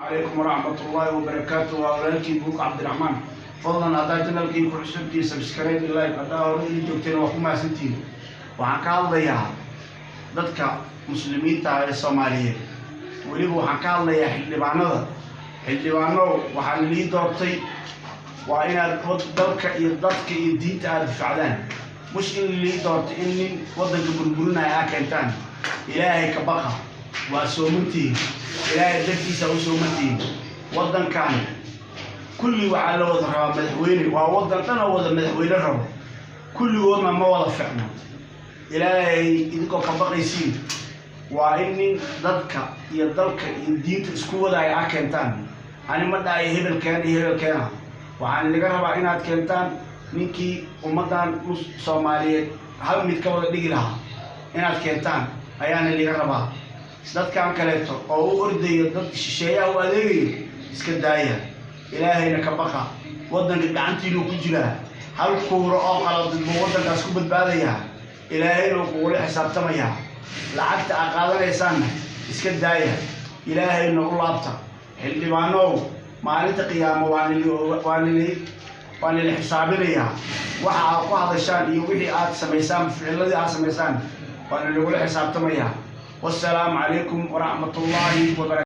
Calaykum waraxmatullaahi wabarakaatu. Waa walaalkii Buuk Cabdiraxmaan. Fadlan, haddaa channelkii ku cusubtihiin, subscribe, like. Haddaa hore ii joogteen, waa ku mahadsantihiin. Waxaan ka hadlayaa dadka Muslimiinta ah ee Soomaaliyeed. Weliba waxaan ka hadlayaa xildhibaanada. Xildhibaano, waxaan lii doortay waa inaad dalka iyo dadka iyo diinta aada difacdaan, mush in lii doortay in nin waddanka burburinaya aa keentaan. Ilaahay ka baqa. Waa soomantihiin, Ilaahay dartiisa u soomantihiin. Waddankan kulli waxaa la wada rabaa madaxweyne. Waa waddan dhan oo wada madaxweyne rabo, kulligoodna ma wada ficno. Ilaahay idinkoo ka baqaysiin, waa in nin dadka iyo dalka iyo diinta isku wadaaya aa keentaan. Ani ma dhahayo hebel keena iyo hebel keena. Waxaan idinka rabaa inaad keentaan ninkii ummaddan Soomaaliyeed hal mid ka wada dhigi lahaa inaad keentaan ayaana idinka rabaa. Dadkan kaleeto oo u ordayo, dad shisheeyaha u adeegayo, iska daaya. Ilaahayna ka baqa. Waddanka gacantiinuu ku jiraa. Hal kuuro oo qaladid buu waddankaas ku badbaadayaa, Ilaahayna uu kugula xisaabtamayaa. Lacagta aad qaadanaysaanna iska daaya, Ilaahayna u laabta. Xildhibaanow, maalinta qiyaamo waa nili xisaabinayaa. Waxa aad ku hadashaan iyo wixii aad samaysaan, ficiladii aad samaysaan, waa nilagula xisaabtamayaa. Wassalaamu calaykum waraxmatullaahi wabarakatu.